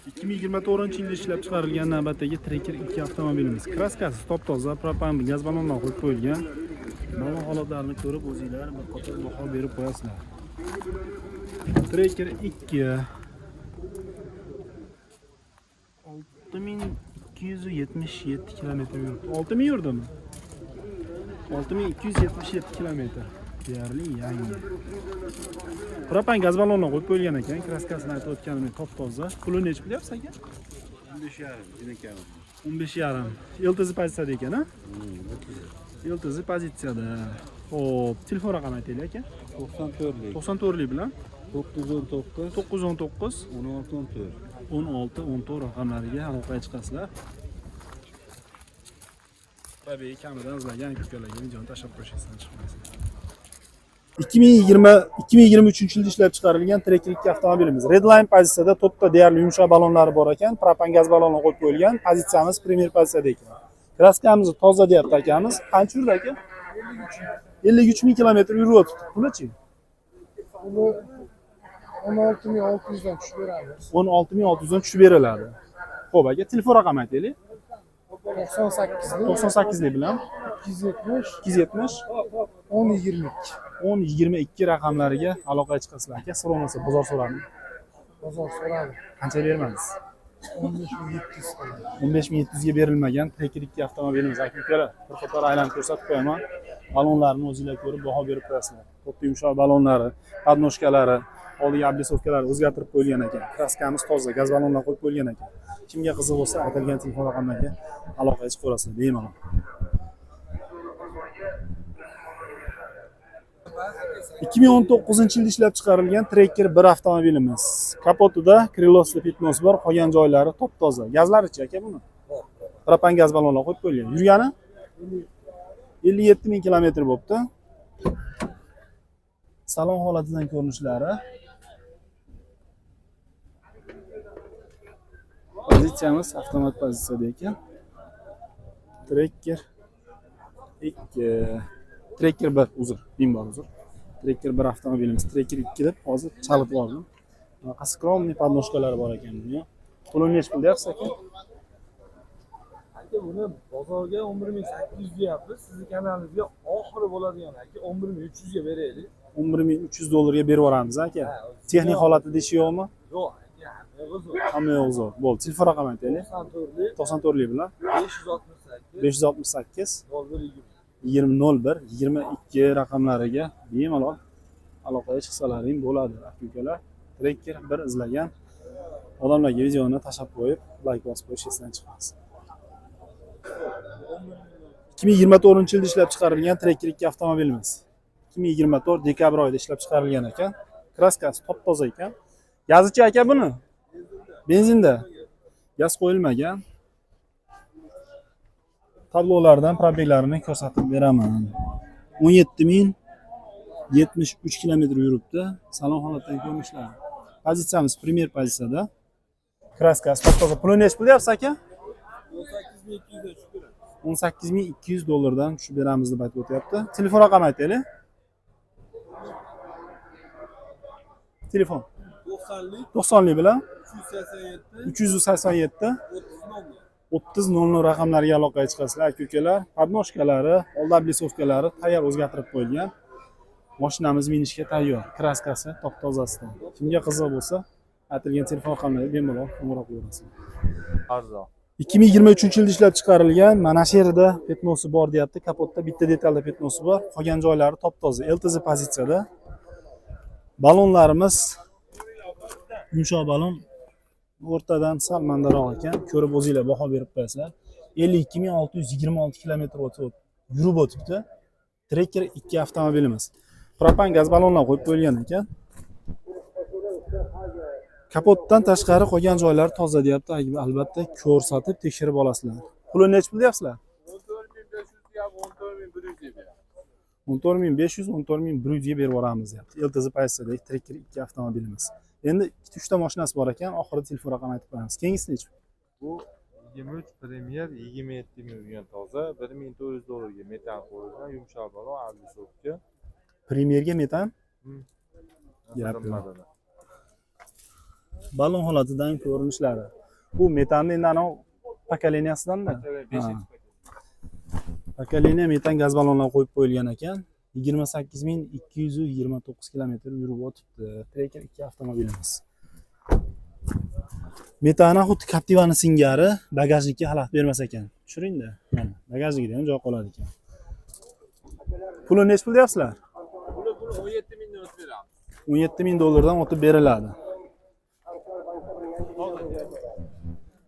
2024-yilda ishlab chiqarilgan navbatdagi Tracker 2 avtomobilimiz. Kraskasi top-toza, propan gaz ballonlar qo'yib qo'yilgan. Ballon holatlarini ko'rib o'zinglar bir qator baho berib qo'yasizlar. Tracker 2 6277 kilometr yuribdi. 6000 yurdimi? 6277 kilometr. Deyarli yangi. Propan gaz ballonlar qo'yib qo'yilgan ekan. Kraskasini aytib o'tganimdek top-toza. Puli nechi pul deyapsiz aka? 15,5, juda kam. 15,5. LTZ pozitsiyada ekan, a? LTZ pozitsiyada. Xo'p, telefon raqami aytaylik aka. 94lik, 94lik bilan 919, 919 16 14. 16 14 raqamlariga aloqaga chiqasizlar. Tabiiy kamidan izlagan ukalarga videoni tashlab qo'yishingizdan chiqmasin. 2020 2023 yilda ishlab chiqarilgan Tracker 2 avtomobilimiz. Redline pozitsiyada to'rtta deyarli yumshoq ballonlari bor ekan, propan gaz balloni qo'yib qo'yilgan. Pozitsiyamiz Premier pozitsiyada ekan. Kraskamiz toza deyapti akamiz. Qancha yurdi aka? 53 ming kilometr yurib o'tibdi. Puli-chi? Uni 16 600 dan tushib beramiz. 16 600 dan tushib beriladi. Xo'p aka, telefon raqami aytaylik. 98lik 98 lik bilan 270 270 10 22. 10 22 raqamlariga aloqaga chiqasizlar aka. Sir bo'lmasa bozor so'radi. Bozor so'radi. Qancha bermadingiz? 15 700 qildi. 15 700 ga berilmagan Tracker 2 avtomobilimiz aka ukalar. Bir qator aylanib ko'rsatib qo'yaman. Ballonlarni o'zinglar ko'rib baho berib qo'yasizlar. To'rtta yumshoq ballonlari, подножка lari, oldiga облицовка lari o'zgartirib qo'yilgan ekan. Kraskamiz toza, gaz ballonlar qo'yib qo'yilgan ekan. Kimga qiziq bo'lsa, aytilgan telefon raqamlarga aloqaga chiqaverasizlar bemalol. 2019-yilda ishlab chiqarilgan Tracker 1 avtomobilimiz. Kapotida крылосida пятно si bor, qolgan joylari top-toza. Gazlarichi aka buni? Propan gaz ballonlar qo'yib qo'yilgan. Yurgani 57 ming kilometr bo'libdi. Salon holatidan ko'rinishlari. Pozitsiyamiz avtomat pozitsiyada ekan. Tracker 2, Tracker 1, uzr, ming bor uzr. Tracker 1 avtomobilimiz, Tracker 2 deb hozir chalib oldim. Bunaqa скромный подножка lari bor ekan buni. Pulini nechi pul deyapsiz aka? Aka, buni bozorga 11 800 deyapmiz. Sizni kanalingizga oxiri bo'ladigan aka, 11 300 ga beraylik. 11 300 dollarga berib yuboramiz aka. Ha, Texnik holatida ishi yo'qmi? Yo'q aka, hamma yo'q zo'r. Hamma yo'q zo'r. Bo'ldi. Telefon raqami aytaylik. 94lik 94 lik bilan 568 568 01 20. 20 01 22 raqamlariga bemalol aloqaga chiqsalaring bo'ladi aka ukalar. Tracker bir izlagan odamlarga videoni tashlab qo'yib, layk bosib qo'yish esdan chiqmasin. 2024-yilda ishlab chiqarilgan Tracker 2 avtomobilimiz. 2024 dekabr oyida ishlab chiqarilgan ekan. Kraskasi top-toza ekan. Gazichi aka buni? Benzinda. Gaz qo'yilmagan. Tablolardan пробег larini ko'rsatib beraman. 17 073 kilometr yuribdi. Salon holatidan ko'rinishlari. Pozitsiyamiz Premier pozitsiyada. Kraskasi top-toza. Puli nechi pul deyapsiz aka? 18 200 dan tushib beramiz. 18 200 dollardan tushib beramiz deb aytib o'tyapti. Telefon raqami aytaylik. Telefon 90lik 90lik bilan 387 387 30 00. 30 00 raqamlariga aloqaga chiqasizlar aka ukalar. Подножка lari, oldi облицовка lari tayyor o'zgartirib qo'yilgan. Mashinamiz minishga tayyor. Kraskasi top-tozasidan. Kimga qiziq bo'lsa, aytilgan telefon raqamlariga bemalol qo'ng'iroq qilaverasizlar. Arzon. 2023-yilda ishlab chiqarilgan mana shu yerda пятно si bor deyapti. Kapotda bitta detalda пятно si bor. Qolgan joylari top-toza. LTZ pozitsiyada. Ballonlarimiz yumshoq ballon o'rtadan sal mandaroq ekan. Ko'rib o'zinglar baho berib qo'yasizlar. 52 626 kilometr o'tib yurib o'tibdi. Tracker 2 avtomobilimiz. Propan gaz ballonlar qo'yib qo'yilgan ekan. Kapotdan tashqari qolgan joylari toza deyapti. Albatta ko'rsatib tekshirib olasizlar. Puli nechi pul deyapsizlar? 14 500 ga 14 100 ga beramiz. 14 500 14 100 ga berib yuboramiz deyapti. LTZ pozitsiyadagi Tracker 2 avtomobilimiz. Endi ikkita uchta mashinasi bor ekan, oxirida telefon raqami aytib qo'yamiz. Keyingisi nechi? Bu 23 Premier 27 ming yurgan toza, 1400 dollarga metan qo'yilgan, yumshoq balon, облицовка. Premierga metan? Gap yo'q. Qimmatini. Balon holatidan ko'rinishlari. Bu metanni endi anavi поколения sidan-da. Поколения metan gaz ballonlar qo'yib qo'yilgan ekan. 28 229 kilometr yurib o'tibdi. Tracker 2 avtomobilimiz. Metani xuddi Captivani singari bagajnikka xalaqit bermas ekan. Tushiringda. Mana, bagajnikda ham joy qoladi ekan. Puli nechi pul deyapsizlar? Puli 17 mingdan o'tib beramiz. 17 ming dollardan o'tib beriladi.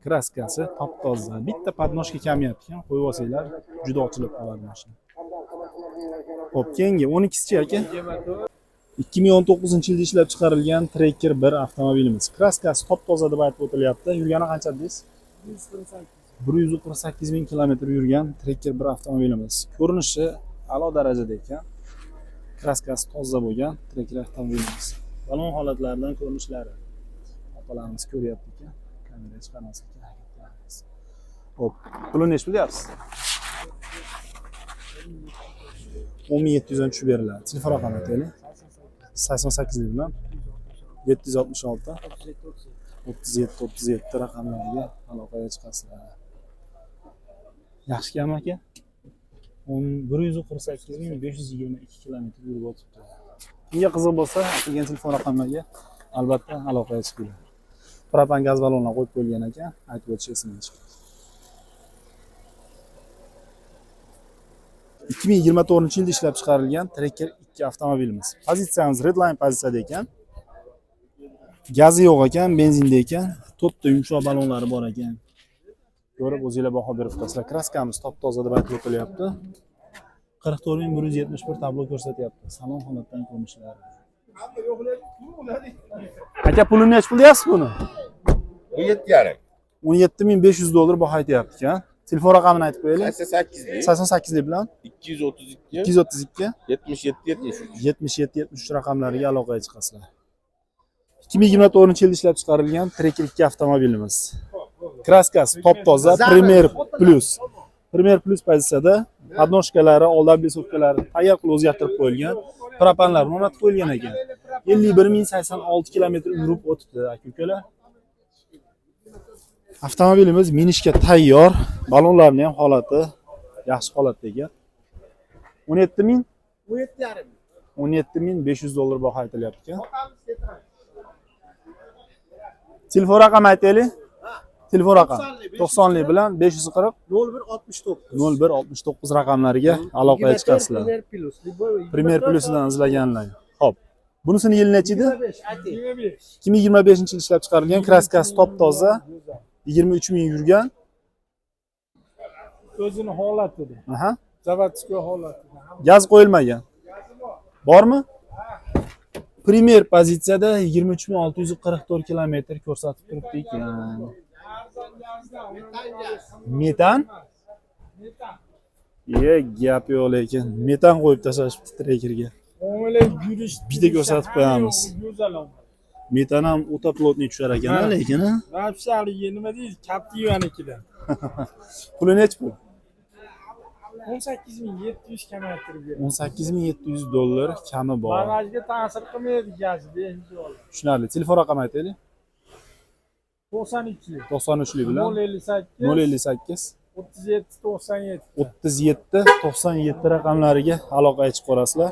Краска si top toza. Bitta подножка kamyapti ekan, qo'yib olsanglar juda ochilib qoladi mashina. Xo'p, keyingi 12-chi aka. 2019-yilda ishlab chiqarilgan Tracker 1 avtomobilimiz. Краска si top toza deb aytib o'tilyapti. Yurgani qancha dedingiz? 148 ming kilometr yurgan Tracker 1 avtomobilimiz. Ko'rinishi a'lo darajada ekan. Краска si toza bo'lgan Tracker avtomobilimiz. Balon holatlaridan ko'rinishlari. Opalarimiz ko'ryapti ekan. Kamera chiqarmaslikka harakat qilamiz. Xo'p, puli nechi pul deyapsiz? 10 700 dan tushib beriladi. Telefon raqami aytaylik. 88 bilan 766 37 37 raqamlariga aloqaga chiqasizlar. Yaxshi kam aka. 148 522 kilometr yurib o'tibdi. Kimga qiziq bo'lsa, aytilgan telefon raqamlariga albatta aloqaga chiqinglar. Propan gaz ballonlar qo'yib qo'yilgan ekan, aytib o'tish esimdan chiqdi. 2024-yilda ishlab chiqarilgan Tracker 2 avtomobilimiz. Pozitsiyamiz Redline pozitsiyada ekan. Gazi yo'q ekan, benzinda ekan. To'rtta yumshoq ballonlari bor ekan. Ko'rib o'zinglar baho berib qo'yasizlar. Краска miz top toza deb aytib o'tilyapti. 44 171 tablo ko'rsatyapti. Salon holatdan ko'rinishlari. Aka, pulini nechi pul deyapsiz buni? 17,5. 17 500 dollar baho aytyapti ekan. Telefon raqamini aytib qo'yaylik. 88 88 bilan 232 232 77 73. 77 73 raqamlariga aloqaga chiqasizlar. 2024-yilda ishlab chiqarilgan Tracker 2 avtomobilimiz. Краска si top toza, Premier Plus. Premier Plus pozitsiyada подножка lari, oldi облицовка lari tayyor qilib o'zgartirib qo'yilgan. Propanlar o'rnatib qo'yilgan ekan. 51 086 kilometr yurib o'tibdi, aka ukalar. Avtomobilimiz minishga tayyor. Ballonlarning ham holati yaxshi holatda ekan. 17 ming 17,5. 17 500 dollar baho aytilyapti ekan. Telefon raqami aytaylik. Telefon raqami 90lik bilan 540 01 69. 01 69 raqamlariga aloqaga chiqasizlar. Premier Plus. Premier Plus'idan izlaganlar. Xo'p. Bunisini yili necha edi? 25, ayting. 25. 2025-yil ishlab chiqarilgan, краска si top toza, 23 ming yurgan. O'zini holatida. Aha. Заводской holatida. Gaz qo'yilmagan. Bormi? Premier pozitsiyada 23 644 kilometr ko'rsatib turibdi ekan. Metan? Ye, gap yo'q lekin. Metan qo'yib tashlashibdi Trackerga. Muomala yurish. Bitta ko'rsatib qo'yamiz. Go'zal omad. Metan ham o'ta плотный tushar ekan, Ha. lekin ha. Вообще haligi nima deydi? Captivanikidan. Puli nechi pul? 18 700 kamaytirib beradi. 18 700 dollar kami bor. Bagajga ta'sir qilmaydi gaz, bemalol. Tushunarli. Telefon raqami aytaylik. 92 93 bilan 058 058 37 97. 37 97 raqamlariga aloqaga chiqib ko'rasizlar.